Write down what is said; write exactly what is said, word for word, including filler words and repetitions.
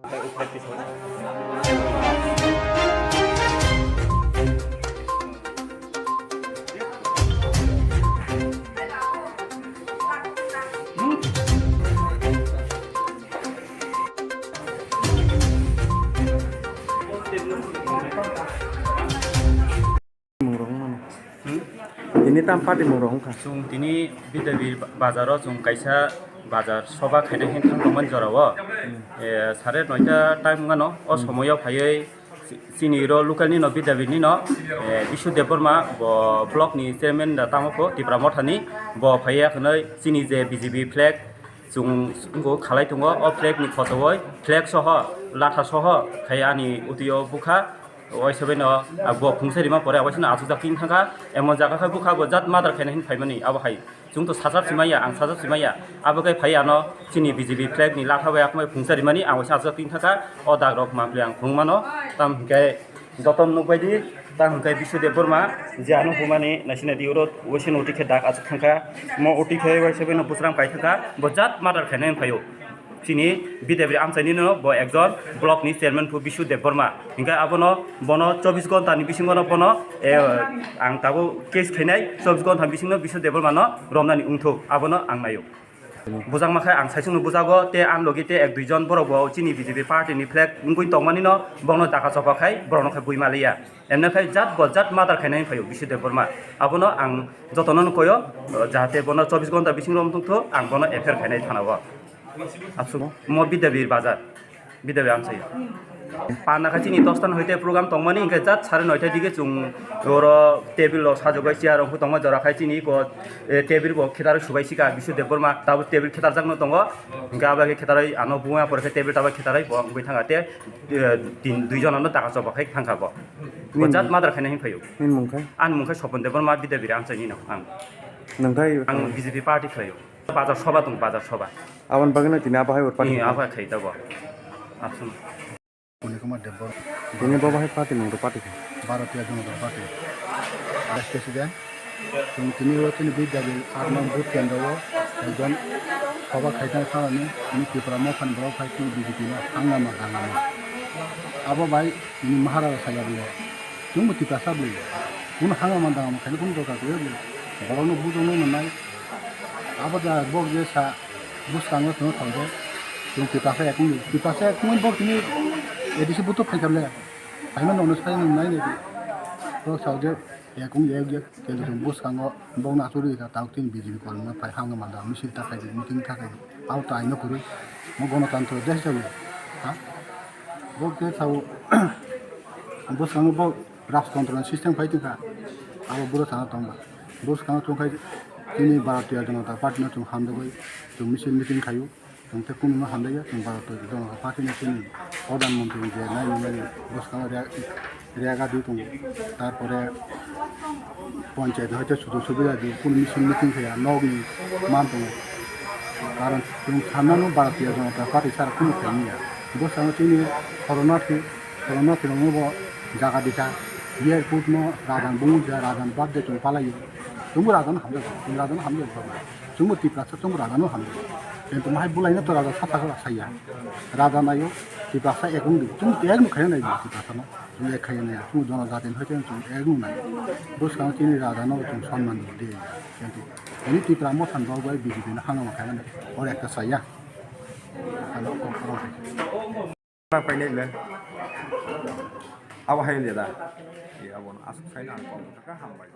Tini tam party mung rok wngkha. Chwng tini Bidyabi bazaro chwng kaisa bazar soba khaina hin thang tongmani jorao. Eh, sare noita time wngano, o somoyo phaiwi chi-, chini ro local nino Bidyabi nino, eh, Bishu Debbarma bo block ni chairman da tamo pho Tipra Motha ni bo phaiya khwnwi chini je B J P flag chwng wngkha khalai tongo, o flag ni khosawoi flag soho latha soho khai ani utio bukha. Waisa bai no, ah, bo phungsa rima pore, waisa no achukjak tin thangkha, emon jaga khai bukha bo jat murder khaina hin phaimani, abo hai. Chwng to sajak simaya, ang sajak simaya. Abo khai phai ano chini B J P flag ni latha bai akhmai phungsa rimani, ang waisa achukjak tin thangkha, o dag rok mapli ang phung mano, tam hinkhe joto nukbai di, tam hinkhe Bishu Debbarma, je ano humani naisina di oro waisa no uti khe dag achuk thangkha, mo uti khe waisa bai no busram kai thangkha, bo jat murder khaina hin phaio. Chini Bidyabi amchaini no bo ekjon block ni chairman phu Bishu Debbarma. Hinkhe abono bono chobbish ghonta ni bisingo no bono, eh, ang tabuk case khainai chobbish ghonta bisingo Bishu Debbarma no romnani wngthok abono ang naio. Bujakma khai ang saichung no bujago tei ang logi tei ek dui jon borok bo chini B J P party ni flag wngwi tongmani no bono taka chopa khai borok no khai bui maliya. Emne khai jat bo jat murder khainai phaio Bishu Debbarma. Abono ang jotono no koyo, jahate bono chobbish ghonta bisingo wngthok ang bono F I R khainai thana o. Aswk mo Bidyabi bazar, Bidyabi amchai. Panda kha chini dos tan hoite program tongmani, hinkhe jat sare noita dige chwng oro table rok sajagwi chair rok tongma jora khai chini iko, eh, table bo khetarwi subai sika Bishu Debbarma, tabuk table khetarjakno tongo, hinkhe abo khe khetarwi ano buma pore khe table tabuk khetarwi bo wngwi thangkha tei, eh, tin dui jonano taka choba khai thangkha bo. Bo jat murder khaina hin phaio. Nini mung khe? Ani mung khe Sopon Debbarma Bidyabi amchaini no ang. Nung khe? Ang B J P party khlaio. Bazar soba tong, bazar soba. Aboni bagwi no tini abo hai ur party. Ni abo khai tabuk. Aswk. Puni Kumar Debbarma. Tini bo bahai party nung do party khe? Bharatiya Janata Party. Vice President. Tini, tini o tini Bidyabi aat nong booth kendro o ekjon soba khaitang thanani tini Tipra Mothani borok hai tini B J P no hangama dangama. Abo bai tini Maharaja saya bole. Chwngbo Tiprasa bole. Kunu hangama dangama khaina kunu dorkar kwrwi bole. Borokno bujokno mwnai. Abo da bok je sa bwskango chwngno thangkhe chwng Tiprasa ekung di. Tiprasa ekung bok tini A D C buthuk phaikha le. Phaimano hwnwi sai nwngnai nai di. Bok sa je ekung ek je kelo chwng bwskango bokno achugwi kha tabuk tini B J P kolomno phai hangma da misil ta khai di, meeting ta khai di. Abo ta aino kwrwi. Mo gonotantro desh jago. Ha? Bok je sao bwskango bok rajtantroni system khai tongkha. Abo bwrwi sana tongba. Bwskango tongkhai tini Bharatiya Janata Party no chwng hamjagwi chwng misil meeting khaio. Chwng tei kunu no hamjaya, chwng Bharatiya Janata Party no chini Pradhan Mantri je nai nai nai bwskango rega di tongo. Tarpore panchayat hoite sujuk subida di kunu misil meeting khaya nokni man tongo. Karon chwng sanmano Bharatiya Janata Party sara kunu khaimya. Bwskango chini Sharanarthi Khoroknwi khoroknwi bo jaga dikha, airport no rajan bumung ja rajan bad de chwng palaio. Chwngbo rajan hamjak, chwng rajan hamjak, chwngbo Tiprasa chwngbo rajan no hamjak. Kintu mahai bulaino to raja saka saka saya. Raja naio, Tiprasa ek wng di, chwng ek no khaina nai Tiprasa no, chwng ek khaina nai, chwng jono jati no hai chwng ek no nai. Bwskango chini raja no chwng sonman di, kintu ini Tipra Motha ni bagwi B J P no hangma khaina nai, or ekta saya. Ano kok kok. Painai le. Abo hai le da. Ye abo no asuk sai na kok ka hambai.